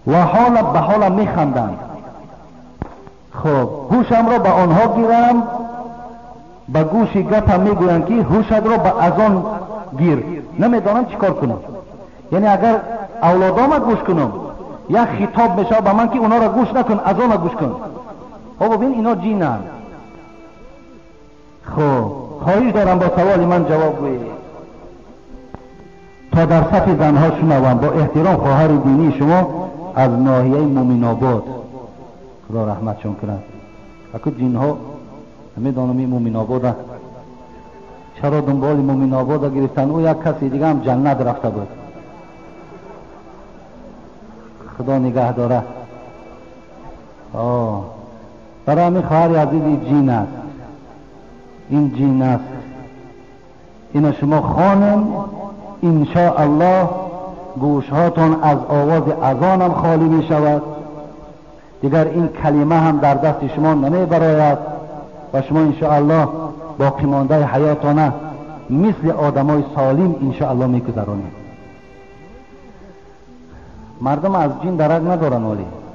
و حال به حالم می خندند. خب هوشم را به آنها گیرم، به گوش گپم می گویند که هوشت را به اذان گیر. نمیدانم چیکار کنم. یعنی اگر اولادام گوش کنم، یک خطاب میشه به من که اونا را گوش نکن، اذان را گوش کن. خب ببین اینا جینن. خب خواهش دارم با سوال من جواب گویید تا در صف زنها شنوم. با احترام خواهر دینی شما از ناحیه مومن آباد، خدا رحمتشون کند. اکو جینها نمیدانم این مومن آباد چرا دنبال مومن آباد گرفتن. او یک کسی دیگه هم جنت رفته بود، خدا نگه داره. برای همین خواهر عزیز، این جین است، این جین است. اینا شما خانم انشاءالله گوشهاتون از آواز اذانم خالی می شود، دیگر این کلمه هم در دست شما نمی براید و شما انشاءالله باقی مانده حیاتانه مثل آدمای سالم انشاءالله می گذرانید. مردم از جین درک ندارن،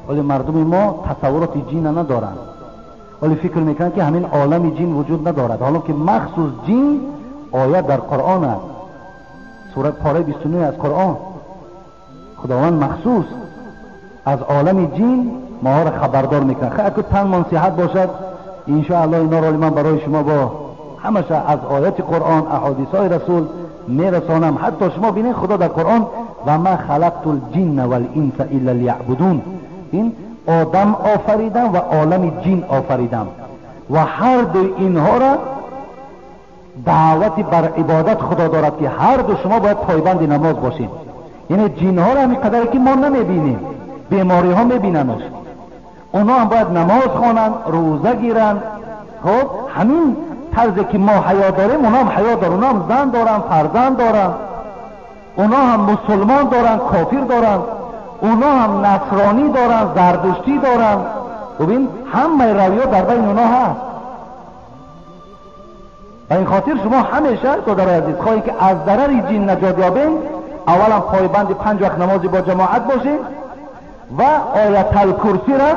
ولی مردم ما تصورات جین ندارن، ولی فکر میکنن که همین عالم جین وجود ندارد، حالا که مخصوص جین آیه در قرآن است، سوره پاره 29 از قرآن. خداوند مخصوص از عالم جین ما را خبردار میکنه. خیلی اگه تن صحت باشد انشاءالله اینا را من برای شما با همش از آیات قرآن، احادیث های رسول میرسانم. حتی شما بینید خدا در قرآن و ما خلقت الجن والانس الا لیعبدون، این آدم آفریدم و عالم جن آفریدم و هر دو اینها را دعوت بر عبادت خدا دارد که هر دو شما باید پایبند نماز باشین. یعنی جنها را همین قدری که ما نمیبینیم، بیماری ها میبیننش، اونا هم باید نماز خوانند، روزه گیرند. خب همین طرزی که ما حیا داریم اونا هم حیا دارن، اونا هم زن دارن، فرزند دارن، اونا هم مسلمان دارن، کافر دارن، اونا هم نصرانی دارن، زردشتی دارن. ببین همه رویه در بین اونا هست. و این خاطر شما همیشه برادر عزیز خواهی که از ضرر جن نجات یابین، اولا پایبند 5 وقت نماز با جماعت باشین و آیت الکرسی را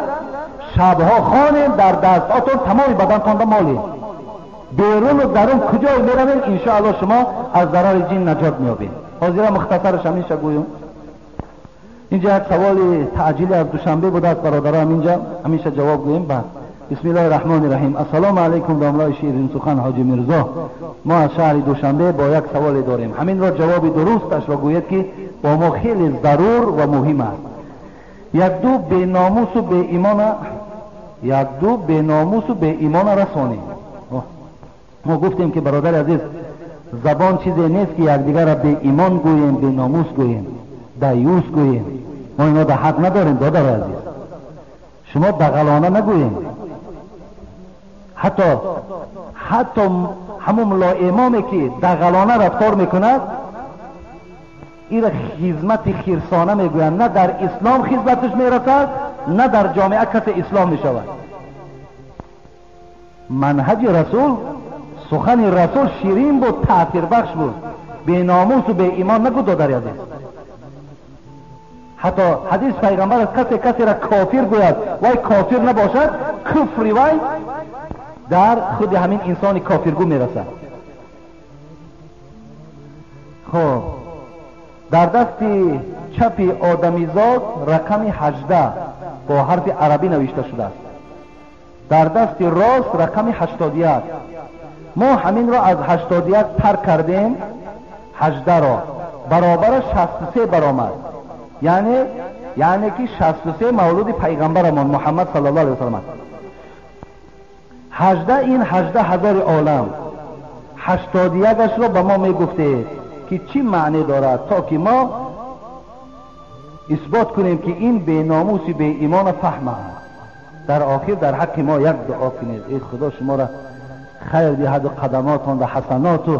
شبها خوانین، در دستاتون تمام بدنتان را مالین، بیرون و درون کجای میروین انشاءالله شما از ضرر جن نجات میابین. حاضر مختصرش همیشه گویم. اینجا یک سوال تعجیلی از دوشنبه بوده از برادران، اینجا همیشه جواب گویم. بعد بسم الله الرحمن الرحیم. السلام علیکم داملای شیرین سخن حاجی میرزا، ما از شهر دوشنبه با یک سوال داریم، همین را جواب درستش را گوید که با ما خیلی ضرور و مهم است. یک دو به ناموس و به ایمان، یک دو به ناموس و به ایمان رسانیم. ما گفتیم که برادر عزیز زبان چیزی نیست که یکدیگر را به ایمان گوییم، به ناموس گوییم، دیوس گوییم. ما اینا در حق نداریم برادر عزیز. شما دغلانه نگوییم. حتی همون ملا امامی که دغلانه رفتار میکند ира хизмати хирсона мегӯянд. На дар ислом хизматаш мерасад, на дар ҷомеа касе ислом мешавад. Манҳаҷи расул, сухани расул ширин буд, таъсирбахш буд. Беномусу беимон нагуд, додари азиз. Ҳатто ҳадис пайғамбар аст, касе касеро кофир гӯяд, вай кофир набошад, куфри вай дар худи ҳамин инсони кофиргӯ мерасад. Хоб, дар дасти чапи одамизод рақами 18 бо ҳарфи арабӣ навишта шудааст, дар дасти рост рақами 81. Мо ҳаминро аз 81 тарк кардем, 18-ро баробара 63 баромад. Яъне ки 63 мавлуди пайғамбарамон Муҳаммад саллаллоҳу алайҳи васаллам аст. 18 ин 18 ҳазори олам. 81-ашро ба мо мегуфтед ки чӣ маъне дорад, то ки мо исбот кунем ки ин беномуси беимона фаҳмад. Дар охир дар ҳаққи мо як дуо кунед. Эй Худо, шуморо хайр диҳаду қадамотон ва ҳасаноту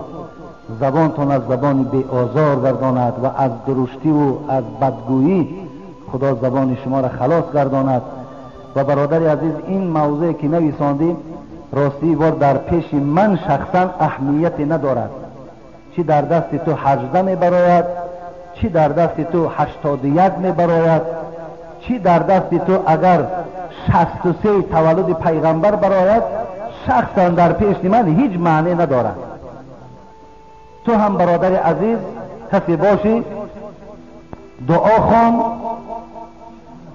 забонтон аз забони беозор гардонад ва аз дуруштиву аз бадгӯӣ Худо забони шуморо халос гардонад. Ва бародари азиз, ин мавзӯе ки нависондем, ростии бор дар пеши ман шахсан аҳамияте надорад. Чӣ дар дасти ту 18 мебарояд, чӣ дар дасти ту 81 мебарояд, чӣ дар дасти ту агар 63 таваллуди пайғамбар барояд, шахсан дар пеши ман ҳеҷ маъне надорад. Ту ҳам бародари азиз касе бошӣ, дуо хон,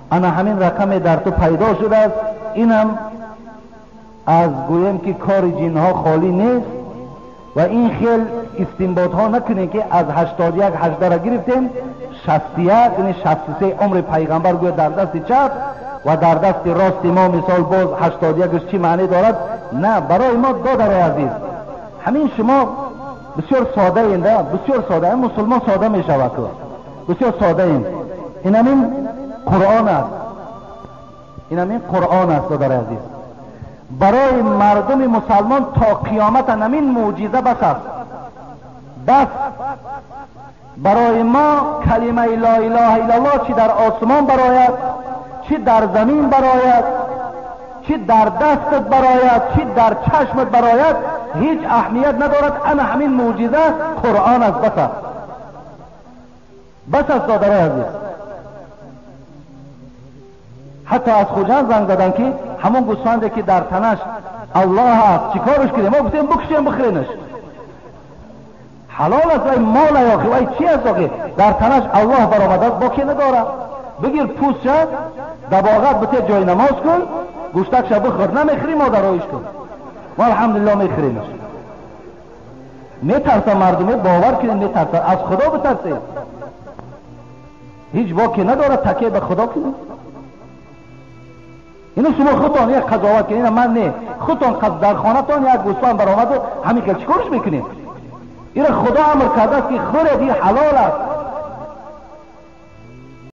ана ҳамин рақаме дар ту пайдо шудааст. Инам аз гӯем ки кори ҷинҳо холӣ нест ва ин хел истинботҳо накунем ки аз 81 18-ро гирифтем, 61 яъне 63 умри пайғамбар гӯя дар дасти чап ва дар дасти рости мо мисол боз 81-ш чӣ маъне дорад? На, барои мо додари азиз, ҳамин шумо бисёр содаем, да, бисёр сода. Мусулмон сода мешавад, бисёр содаем. Ин ҳамин Қуръон аст, ин ҳамин Қуръон аст, додари азиз. Барои мардуми мусалмон то қиёмат ҳамин мӯъҷиза бас аст. Бас барои мо калимаи ла илаҳа иллаллоҳ чӣ дар осмон барояд, чӣ дар замин барояд, чӣ дар дастат барояд, чӣ дар чашмат барояд, ҳеҷ аҳамият надорад. Ана ҳамин мӯъҷиза Қуръон аст, бас аст, бас аст, додарои азиз. Ҳатто аз Хуҷанд занг заданд ки ҳамон гӯсфанде ки дар танаш Аллоҳ аст, чӣ корш кунем? Мо гуфтем бикушем, бихӯренаш, ҳалол аст. Вай мол охи, вай чи аст охи? Дар танаш Аллоҳ баромадааст, боке надорад. Бигир пӯстша, дабоғат бите, ҷои намоз кун, гӯштакша бихӯр. Намехӯрӣ, модароиш кун. Мо алҳамдулиллоҳ мехӯремаш. Метарсам мардуме, бовар кунед, метарсам. Аз Худо битарсед, ҳеҷ боке надорад, такя ба Худо кунед. Ино шумо худтон як қазоват кунед, ман не. Худтон дар хонатон як гӯсфанд баромаду ҳамин хел чӣ корш мекунед? Ира Худо амр кардааст ки хӯред, ин ҳалол аст.